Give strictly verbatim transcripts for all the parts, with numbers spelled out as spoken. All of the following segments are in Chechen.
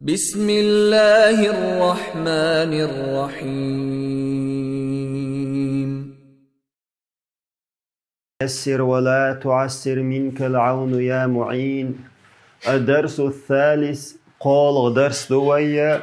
بسم الله الرحمن الرحيم. يسر ولا تعسر منك العون يا معين. الدرس الثالث, кхоалагӀа дарс ду вай,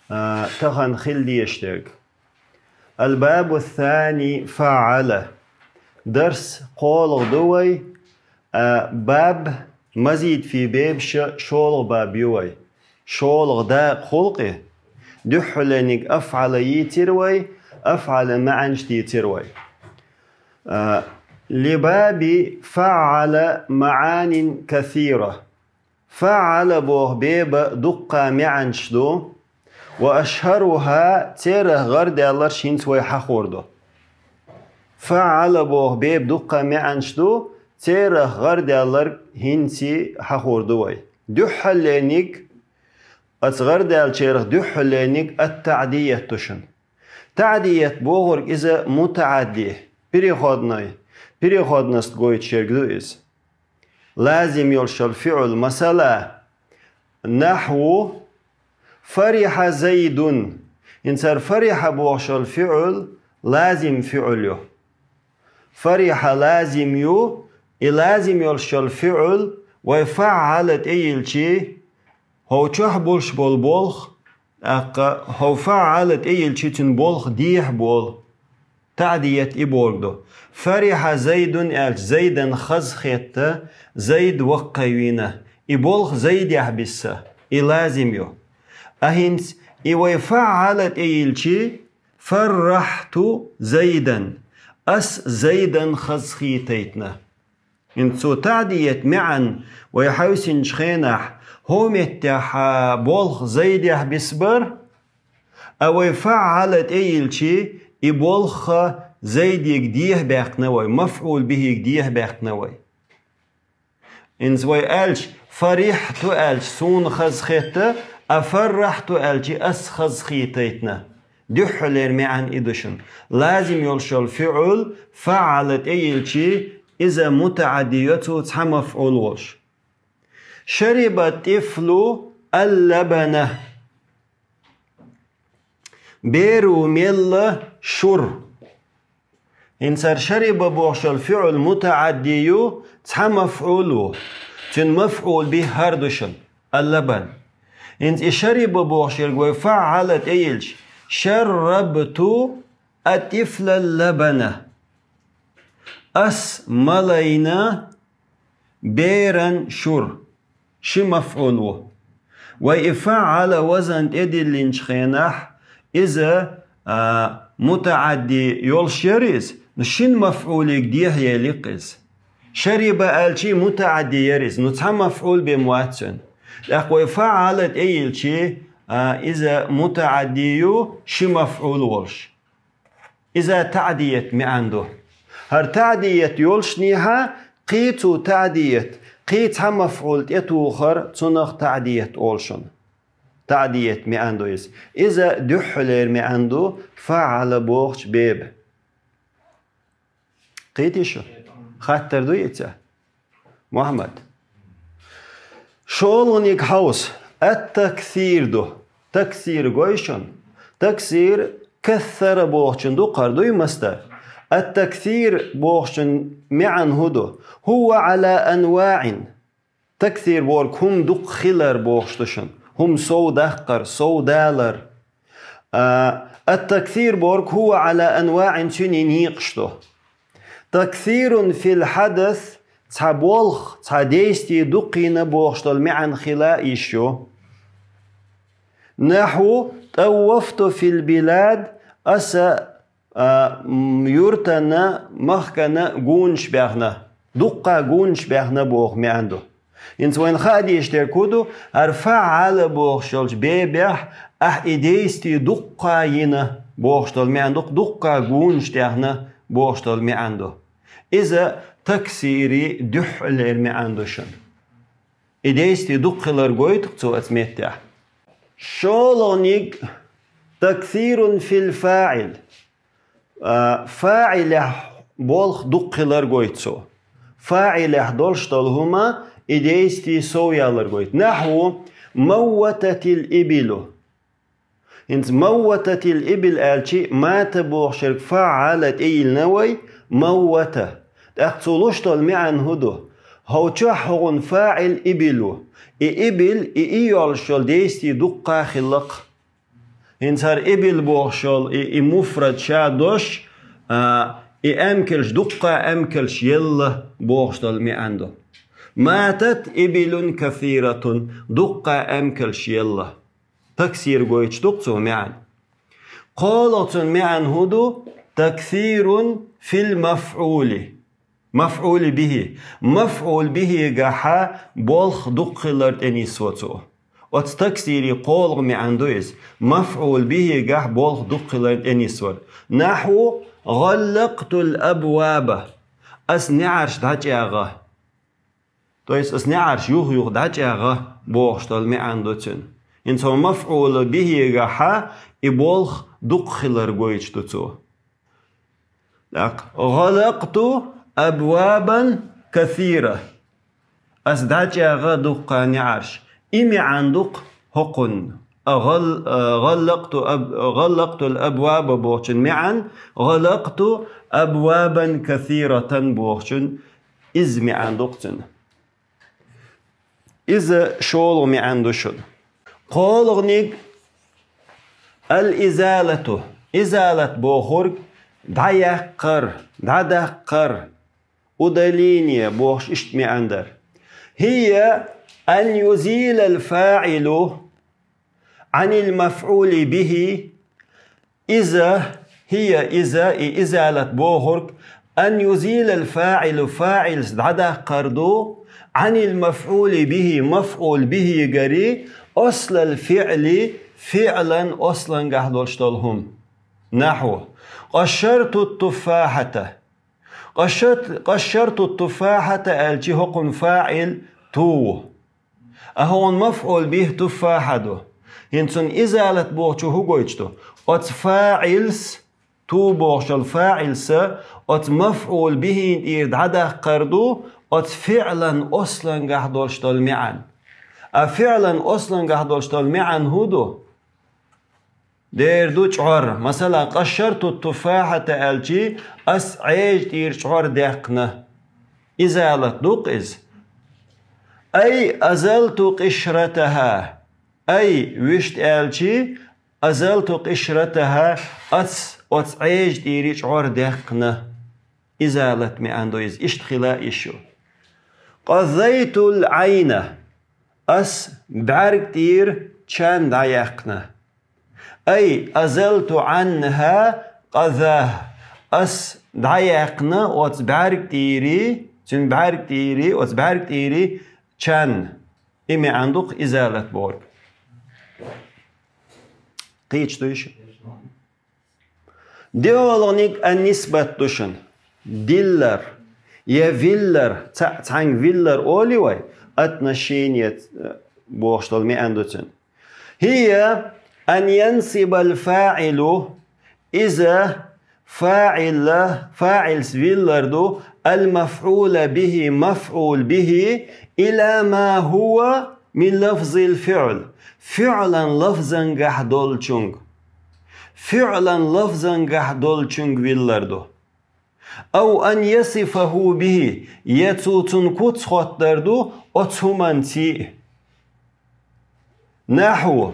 а, тахан хила дезаш дерг. الباب الثاني فعل. Дарс кхоалагӀа ду вай, а, баб, مزيد في باب, ش-, шоллагӀа баб ю вай. ШоллагӀа дакъа хул-кх. Дуьххьалерниг أفعل йийцар вай, أفعل маӀанаш дийцар вай. А, لباب فعل معان كثيرة. فعل боху бебан дуккха маӀанаш ду. وأشهرها, церах гӀарадаьлларш хӀинца вай хьахор ду. فعل боху бебан дуккха маӀанаш ду, церах гӀарадаьлларг хӀинца хьахор ду вай. Дуьххьалерниг, оцу гӀарадаьллачарах дуьххьалерниг التعدية ду шуна. ТаӀдият бохург иза мутаӀадди, переходной, переходность гойтуш ерг ду иза. Лазим йолуш йолу фиӀл, масала, نحو فرح زيد. ХӀинца хӀара فرح бохуш йолу фиӀл лазим фиӀл ю. فرح лазим ю, и лазим йолуш йолу фиӀл вай فعل тӀейиллича, хӀокху чохь болуш болу болх, тӀаккха хӀокху فعل тӀейиллича цуьнан болх дехьа болу. ТаӀдият и бохург ду. فرح زيد аьлча, Зайдан хазахетта, Зайд ваккхийна. И болх Зайдехь бисса, и лазим ю. А хӀинца и вай فعل тӀейиллича, فرحت زيدا, ас Зайдан хазахийтайтина. ХӀинца цу таӀдият маьӀна вай хьаьвсинчу хенахь, хӀокху меттехь болх Зайдехь бисбар, а вай فعل тӀейиллича, и болх Зайдига дехьа баьккхина вай, мафӀул бихӀига дехьа баьккхина вай. ХӀинца вай аьлча, فرحت аьлча, суна хазахетта, а فرحت аьлча, ас хазахийтайтина. Дуьххьалера маьӀна и ду шуна. Лазим йолуш йолу фиӀл فعل тӀейиллича, иза мутаӀадди ю цу цхьа мафӀул волуш. شرب الطفل اللبن. Беро мелла шура. ХӀинца хӀара شرب бохуш йолу фиӀл мутаӀадди ю, цхьа мафӀул ву. Цуьнан мафӀул бихӀ хӀара ду шуна, اللبن. ХӀинца и شرب бохуш ерг вай فعل тӀейиллича, شربت الطفل اللبن. Ас малийна беран шура. Ши мафӀул ву. Вай и فعل вазан тӀедиллинчу хенахь, иза, а, мутаӀадди йолуш яра иза, ну, шина мафӀулига дехьа елира иза. شرب аьлча мутаӀадди яра иза, ну, цхьа мафӀул бен вац цуьнан. ТӀаккха вай فعل тӀейиллича, а, иза мутаӀадди ю, ши мафӀул волуш. Иза таӀдият маьӀна ду. ХӀара таӀдият йолушехь, кхин цу таӀдият, кхин цхьа мафӀул тӀетухур, цунах таӀдият олу шуна. ТаӀдият маьӀна ду иза. Иза дуьххьалера маьӀна ду فعل бохучу бебан. Кхийтий шу? Хаттар дуй иза? Мухьаммад. ШолгӀаниг хьовса, ат-таксир ду. Таксир гой шуна? Таксир кассара бохучун ду кхара, дуй масдар? Ат-таксир бохучун маьӀна хӀун ду? هو على أنواع. Таксир бохург хӀума дукха хилар бохуш ду шуна. ХӀума сов даккхар, сов далар. А, ат-таксир бохург هو على أنواع, цуьнан некъаш ду. تكثير في الحدث, цхьа болх, цхьа действие дукха йина бохуш долу маьӀна хила йиш ю. نحو طوفت في البلاد, аса, а, м, юьртана, махкана гонаш баьхна, дуккха гонаш баьхна боху маьӀна ду. ХӀинца вайна хаа дезаш дерг хӀун ду, хӀара فعل бохуш йолчу бебехь ахь и действие дуккха йина бохуш долу маьӀна ду, дуккха гонаш даьхна бохуш долу маьӀна ду. Иза таксири дуьххьалера маьӀна ду шуна. И действие дукха хилар гойту цо оцу меттехь. ШолгӀаниг تكثير في الفاعل. А, фаӀилехь болх дукха хилар гойту цо. ФаӀилехь долуш долу хӀума и действие сов ялар гойту. نحو موتت الإبل. ХӀинца موتت الإبل аьлча, мата бохуш ерг фаӀала тӀеиллина вай, موت. ТӀаккха цо луш долу маьӀна хӀун ду? ХӀокху чохь хӀокхуьнан фаӀил ибил ву. И ибил, и, и йолуш йолу действие дуккха а хилла-кх. ХӀинца хӀара ибил бохуш йолу и, и муфрад ша дош, а, и эмкалш, дуккха а эмкалш елла бохуш долу маьӀна ду. ماتت إبل كثيرة, дуккха а эмкалш елла. Таксир гойтуш ду-кх цо маьӀна. КхоалгӀа цуьнан маьӀна хӀун ду? تكثير في المفعول. مفعول به. МафӀул бихӀигахьа болх дукха хилар тӀенисво цо. Оцу таксиран кхоалгӀа маьӀна ду иза. МафӀул бихӀигахь болх дукха хилар тӀенисвар. نحو: غلقت الأبواب. Ас неӀарш дӀачӀагӀа. То есть ас неӀарш юха-юха дӀачӀагӀа бохуш долу маьӀна ду цуьнан. ХӀинца хӀокху мафӀул бихӀигахьа и болх дукха хилар гойтуш ду цо. ТӀаккха: غلقت أبوابا كثيرة. Ас дӀачӀагӀа дуккха неӀарш. И маьӀна ду-кх хӀокхуьнан. А гӀал-, а, غلقت أب-, غلقت الأبواب бохучун маьӀна, غلقت أبوابا كثيرة бохучун, иза маьӀна ду-кх цуьнан. Иза шолгӀа маьӀна ду шуна. КхоалгӀаниг الإزالة. Изалат бохург дӀаяккхар, дӀадаккхар, удаление бохуш иштта маьӀна дар. هي أن يزيل الفاعل عن المفعول به. Иза, хӀия иза, и изалат бохург, أن يزيل الفاعل, фаӀилс дӀадаккхар ду, عن المفعول به, мафӀул бихӀигара, أصل الفعل, фиӀлан аслангахь долуш долу хӀума. نحو: قشرت التفاحة. قشرت، قشرت التفاحة аьлча хӀокхуьнан фаӀил ту ву. А хӀокхуьнан мафӀул бихӀ туффахьа ду. ХӀинца цуьнан изалат бохучо хӀун гойтуш ду? Оцу фаӀилс, ту бохуш йолу фаӀилса, оцу мафӀул бихӀин тӀера дӀадаккхар ду, оцу фиӀлан аслангахь долуш долу маьӀна. А фиӀлан аслангахь долуш долу маьӀна хӀун ду? Дера ду чӀор. Масала, قشرت التفاحة аьлча, ас Ӏежа тӀера чӀор даьккхина. Изалат ду-кх иза. أي أزلت قشرتها. أي, вуьшта аьлча, أزلت قشرتها, ас оцу Ӏежа тӀера чӀор даьккхина. Изалат маьӀна ду иза, иштта хила йиш ю. قضيت العين. Ас бӀаьрг тӀера чан дӀаяьккхина. أي أزلت عنها قضاها. Ас дӀаяьккхина оцу бӀаьрг тӀера, цуьнан бӀаьрг тӀера, оцу бӀаьрг тӀера чан. И маьӀна ду-кх изалат бохург. Кхеташ дуй шу? ДиъолгӀаниг ан-нисбат ду шуна. Диллар. Я виллар. Ца-, цхьаьнга виллар олий вай, отношение, э, бохуш долу маьӀна ду цуьнан. هي أن ينسب الفاعل, иза фаӀила, фаӀилс виллар ду, المفعول به, мафӀул бихӀ, إلى ما هو من لفظ الفعل, фиӀлан лафзангахь долчунга. ФиӀлан лафзангахь долчунга виллар ду. أو أن يصفه به, я цо цунна куц хоттар ду оцу хӀуманций. نحو: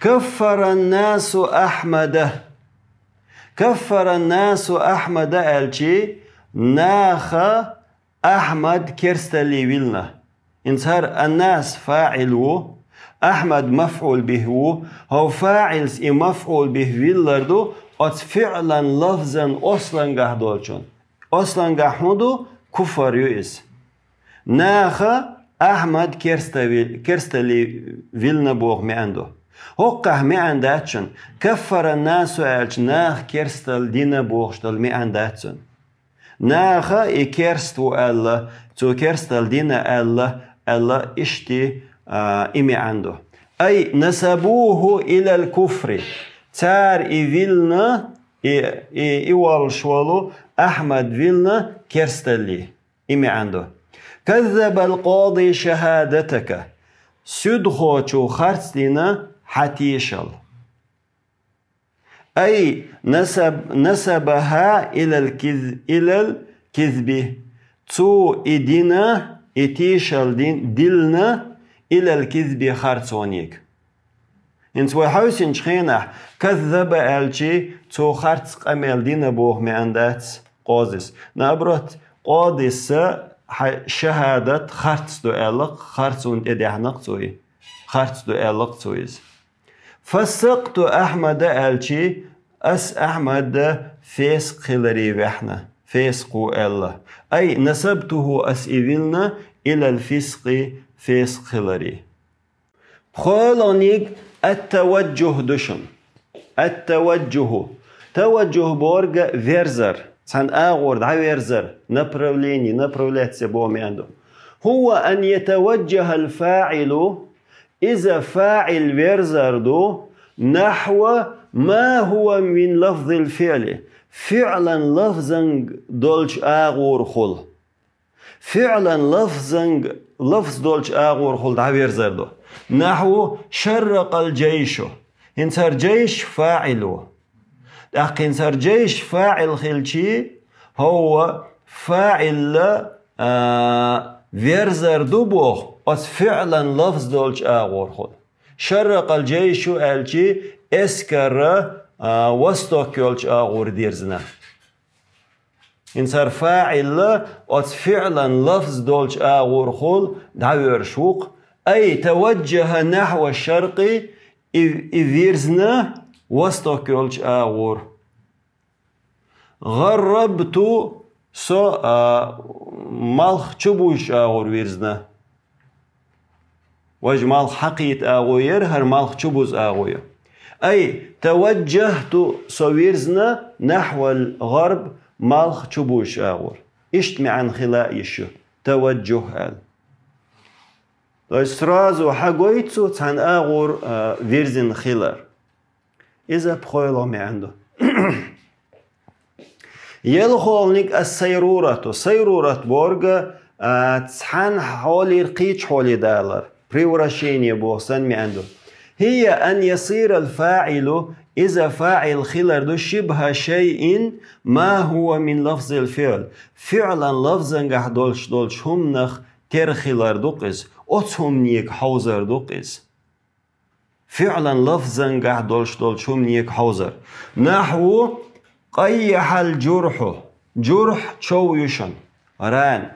كفر الناس أحمد. كفر الناس أحمد аьлча, наха Ахьмад керсталле вилна. ХӀинца хӀара ан-нас фаӀил ву, Ахьмад мафӀул бихӀ ву, хӀокху фаӀилс и мафӀул бихӀ виллар ду, оцу фиӀлан лафзан ослангахь долчун. Ослангахь хӀун ду? Куфар ю иза. Наха Ахьмад керстави-, керсталле вилна боху маьӀна ду. ХӀокхахь маьӀна дац шуна, каффара насу аьлча, наха керсталла дина бохуш долу маьӀна дац шуна. Наха и керст ву аьлла, цо керсталла дина аьлла, аьлла, иштта, а, и маьӀна ду. Ай насабуху илал куфри. Цара и вилна, и, и, и волуш волу Ахьмад вилна керсталле. И маьӀна ду. Каззабал къади шахадатака. Суьдхочо харц дина хьан тешал. أي نسب نسبها إلى الكذ إلى الكذب. Цо и дина, и тешал дин дилна إلى الكذب харцониг. ХӀинца вай хьовсинчу хенахь, كذب аьлчи, цо харц къамел дина боху маьӀна дац къодис. Наоборот, къодиса хьан шахӀадат харц ду аьлла, харцунна тӀедехьна-кх цо и. Харц ду аьлла-кх цо иза. فسقت أحمد аьлчи, ас Ахьмад фесакъ хиларе ваьхьна, фесакъ ву аьлла. أي نسبته ас и вилна إلى الفسق фесакъ хиларе. ПхоьлгӀаниг التوجه ду шуна. التوجه. Таваджухь бохург верзар, цхьана агӀор дӀаверзар, направление, направляться боху маьӀна ду. هو أن يتوجه الفاعل, иза фаӀил верзар ду, نحو ما هو من لفظ الفعل, фиӀлан лафзанга долчу агӀорхула. ФиӀлан лафзанга, лафз долчу агӀорхула дӀаверзар ду. نحو شرق الجيش. ХӀинца хӀара джайш фаӀил ву. ТӀаккха хӀинца хӀара джайш фаӀил хилчи, хӀовва фаӀилла, а, верзар ду боху, оцу фиӀлан лафз долчу агӀорхула. شرق الجيش аьлчи, эскара, а, восток йолчу агӀор дирзина. ХӀинца хӀара фаӀилла оцу фиӀлан лафз долчу агӀорхула дӀавоьрзуш ву-кх, أي توجه نحو الشرق, и, и вирзина восток йолчу агӀор. غربت, со, а, малх чубузучу агӀор вирзина. Важа малх хьакхийтта агӀо яра, хӀара малх чубузу агӀо ю. أي توجهت, со вирзина نحو الغرب, малх чубузучу агӀор. Иштта маьӀна хила йиш ю, таваджухь аьлла. То есть сразу хьагойту цхьана агӀор, а, вирзина хилар. Иза пхоьлгӀа маьӀна ду. ЯлхолгӀаниг ас-сайрурат. Сайрурат бохург, а, цхьана хьолера кхечу хьоле далар. Превращение боху санна маьӀна ду. هي أن يصير الفاعل, иза фаӀил хилар ду, شبه شيء ما هو من لفظ الفعل. ФиӀлан лафзангахь долуш долчу хӀуманах тера хилар ду-кх иза. Оцу хӀуманега хьовзар ду-кх иза. ФиӀлан лафзангахь долуш долчу хӀуманега хьовзар. نحو قيح الجرح. Джурхь чов ю шуна. Рана.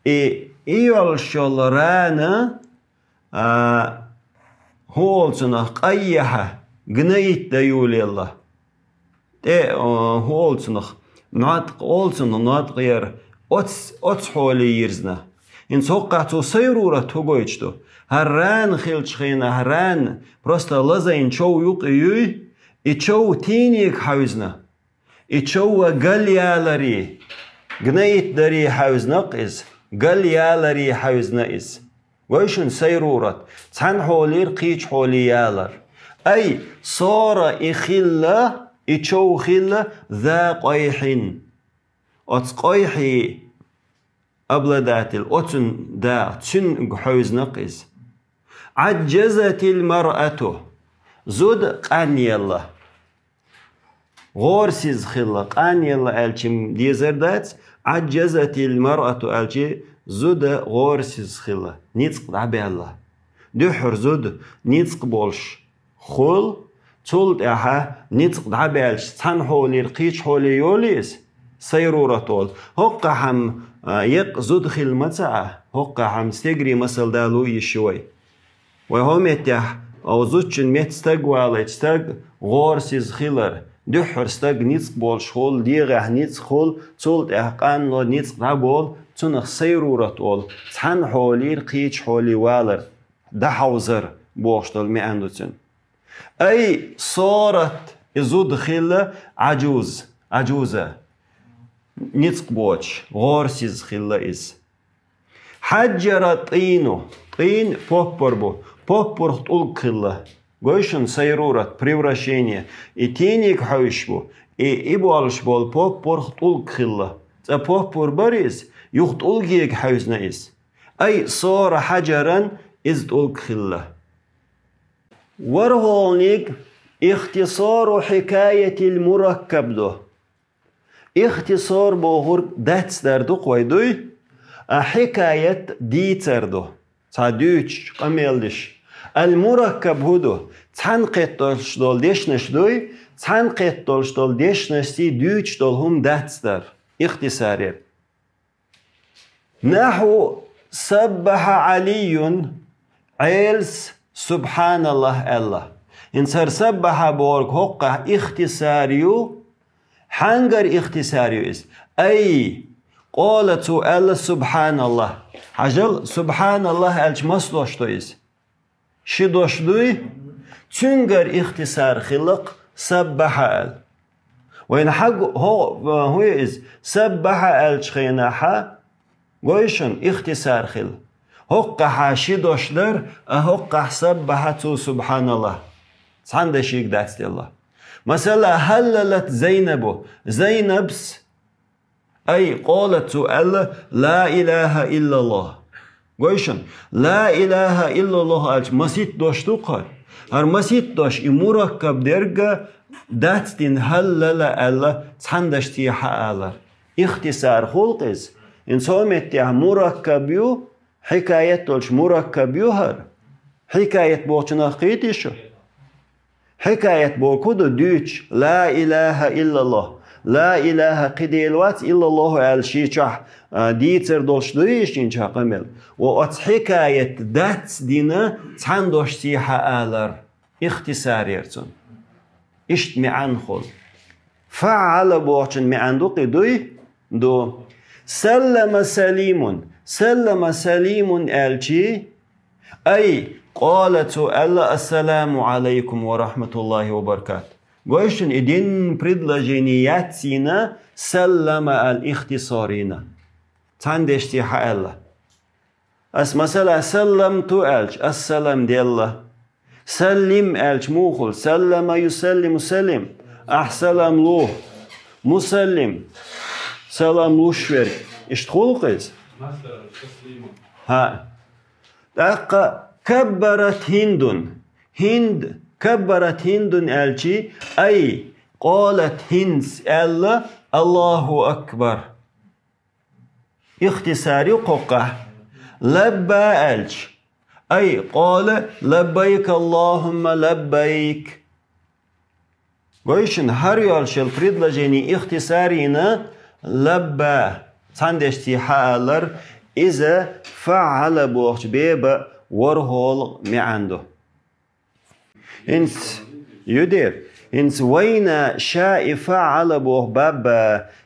И, и йолуш йолу рана, а, хӀун олу цунах, къайяхьа, гнаит дан йолаелла. ТӀе, а, хӀун олу цунах, ноткъа олу цунах, ноткъа яра, оц-, оцу хьоле йирзина. ХӀинца хӀоккхахь цо сайрурат хӀун гойтуш ду? ХӀара рана хилчу хенахь, рана просто лазайна чов юкъа юй, и чов тийнега хьаьвзина. И чов гал яларе, гнаит даре хьаьвзина-кх иза, гал яларе хьаьвзина иза. Гой шуна сайрурат, цхьана хьолера кхечу хьоле ялар. أي صار, и хилла, и чов хилла, ذا قيح. Оцу къайхье обладатель, оцун да, цуьнга хьаьвзина-кх иза. عجزت المرأة. Зуда къанъелла. ГӀорасиз хилла, къанъелла аьлчи-м дезар дац, عجزت المرأة аьлчи, зуда гӀорасиз хилла, ницкъ дӀабаьлла. Дуьххьара зуда ницкъ болуш хуьлу, цул тӀаьхьа ницкъ дӀабаьлча, цхьана хьолера кхечу хьоле йолу иза, сайрурат олу. ХӀоккхахь-м, а, еккъа зуда хилла ма ца Ӏа, хӀоккхахь-м стегарийн масал дало йиш ю вай. Вай хӀокху меттехь, а, зудчун метта стаг валийча, стаг гӀорасиз хилар, дуьххьара стаг ницкъ болуш хуьлу, дегӀехь ницкъ хуьлу, цул тӀаьхьа къанло ницкъ дӀаболу, цунах сайрурат олу, цхьана хьолера кхечу хьоле валар, дӀахьовзар бохуш долу маьӀна ду цуьнан. أي صارت, и зуда хилла عجوز, عجوزة, ницкъ боцуш, гӀорасиз хилла иза. حجر الطين, тӀин поппар бу, поппарх тӀулг хилла. Гой шуна сайрурат, превращение. И тийнега хьаьвзаш бу, и, и болуш болу поппарх тӀулг хилла. Цкъа поппар бара иза, юха тӀулгега хьаьвзина иза. أي صار حجرا, Иза тӀулг хилла. ВорхӀалгӀаниг ихтисару хьикаятил мураккаб ду. Ихтисар бохург дацдар ду-кх вай дуй, а хьикаят дийцар ду. Цхьа дуьйцуш къамел деш. Ал-мураккаб хӀун ду? Цхьаьна кхетадеш долу дешнаш дуй, цхьаьна кхетадеш долу дешнашций дуьйцуш долу хӀума дацдар. Ихтисар яра. Нахьу саббахьа Ӏалийюн, Ӏелас субхьаналлахӀ аьлла. ХӀинца хӀара саббахьа бохург хӀокхахь ихтисар ю, хьаьнгара ихтисар ю иза? Ай, къала, цо аьлла субхьаналлахӀ. Хьажал, субхьаналлахӀ аьлча маса дош ду иза? Ши дош дуй? Цуьнгара ихтисар хилла-кх саббахьа аьлла. Вайна хьаг-, хӀо-, хӀун ю иза? Саббахьа аьллачу хенахьа, гой шуна, ихтисар хилла. ХӀокхахьа ши дош дара, а хӀокхахь саббахьа, цо субхьаналлахӀ. Цхьана дашийга дацделла. Масала, хӀаллалат Зайнабу. Зайнабс Ай, къала, цо аьлла, ла илаха иллаллахӀ. Гой шуна, ла илаха иллаллахӀ аьлча масийтта дош ду-кх хӀара. ХӀара масийтта дош, и мураккаб дерг а дацдина хӀаллала аьлла, цхьана дашций хьаалар. Ихтисар хуьлу-кх иза. ХӀинца хӀокху меттехь мураккаб ю, хьикаят долчу мураккаб ю хӀара. Хьикаят бохучунах кхетий шу? Хьикаят бохург хӀун ду? Дуьйцуш, ла илаха иллаллахӀ. Ла илаха, кхин Дела вац, иллаллахӀу аьлла шен чохь, а, дийцар долуш дуй иза шен чохь къамел? Ва оцу хьикаят дацдина цхьана дошций хьаалар. Ихтисар яра цуьнан. Иштта маьӀна хуьлу. ФаӀала бохучун маьӀна ду-кх и, дуй? Ду. Саллама Салимун. Саллама Салимун аьлчий, ай, къала, цо аьлла, ассаламу Ӏалайкум ва рахьматуллахӀи ва баракатух. Гой шуна, и дин предложени яц йина, саллама аьлла ихтисар йина. Цхьана дешций хьааьлла. Ас, масала, салламту аьлча, ас салам делла. Саллим аьлча муха хуьлу? Саллама юсаллиму саллим. Ахь салам лу. Мусаллим. Салам луш верг. Иштта хуьлу-кх иза? ХӀаъ. ТӀаккха каббарат Хиндун. Хинд, каббарат Хиндун аьлчий, ай, къалат Хинд аьлла, Аллаху акбар. Ихтисар ю кхоккхахь. Лабба аьлча. Ай, къала, лаббайк Аллахумма лаббайк. Гой шуна, хӀара йолчу предложени ихтисар йина, лабба, цхьана дешций хьаалар, иза фаӀала бохучу беба ворхӀалгӀа маьӀна ду. ХӀинца, ю дера, хӀинца вайна ша и фаӀала боху баб,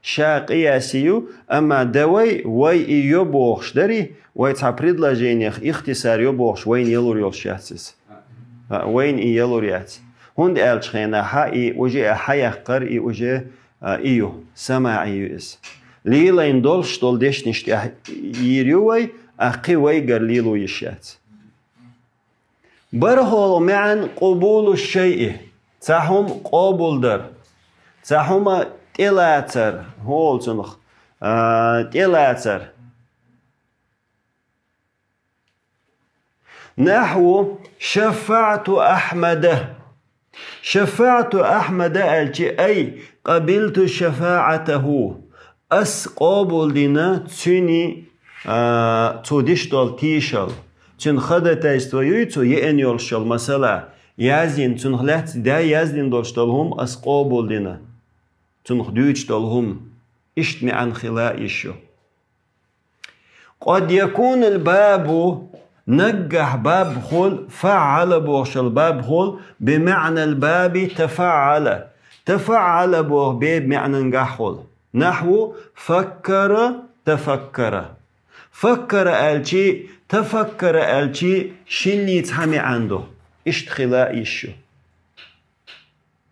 ша къияси ю, амма да вай, вай и йо бохуш дарий, вай цхьа предложениех ихтисар йо бохуш вайна ялур йолуш яц иза. А, вайна и ялур яц. ХӀунда аьлча хенахь и уже а хьаяккхар, и уже, а, и ю, самаӀи ю иза. Лелайна долуш долу дешнаш тӀехь йийр ю вай, а кхин вайгара лело йиш яц. БархӀалгӀа маьӀна къубулу шайъи, цхьа хӀума къобулдар, цхьа хӀума тӀелацар, хӀун олу цунах, а, тӀелацар. Нахьву шафаӀату Ахьмада. ШафаӀату Ахьмада аьлчи, ай, къабилту шафаӀатаху. Ас къобулдина цуьнан, а, цо диш долу тийшал. Цуьнан ходатайство юй, цо еана йолуш йолу масала, яздина, цунах лаьцна да яздина долуш долу хӀума ас къобулдина. Цунах дуьйцуш долу хӀума. Иштта маьӀна хила йиш ю. Къад якунул бабу, наггахь баб хуьлу, фаӀала бохуш йолу баб хуьлу, бимаӀнал баби тафаӀала. ТафаӀала боху бебан маьӀнангахь хуьлу. Нахьву факкара, тафаккара. Факкара аьлчи, тафаккара аьлчи шиннийн цхьа маьӀна ду. Иштта хила йиш ю.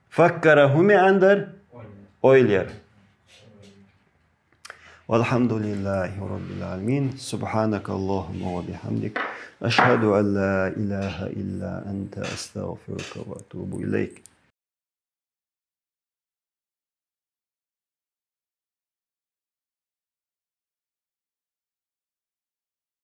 Факкара хӀун маьӀна дара? Ойла яр. والحمد لله رب العالمين. سبحانك اللهم وبحمدك. أشهد أن لا إله إلا أنت. أستغفرك وأتوب إليك.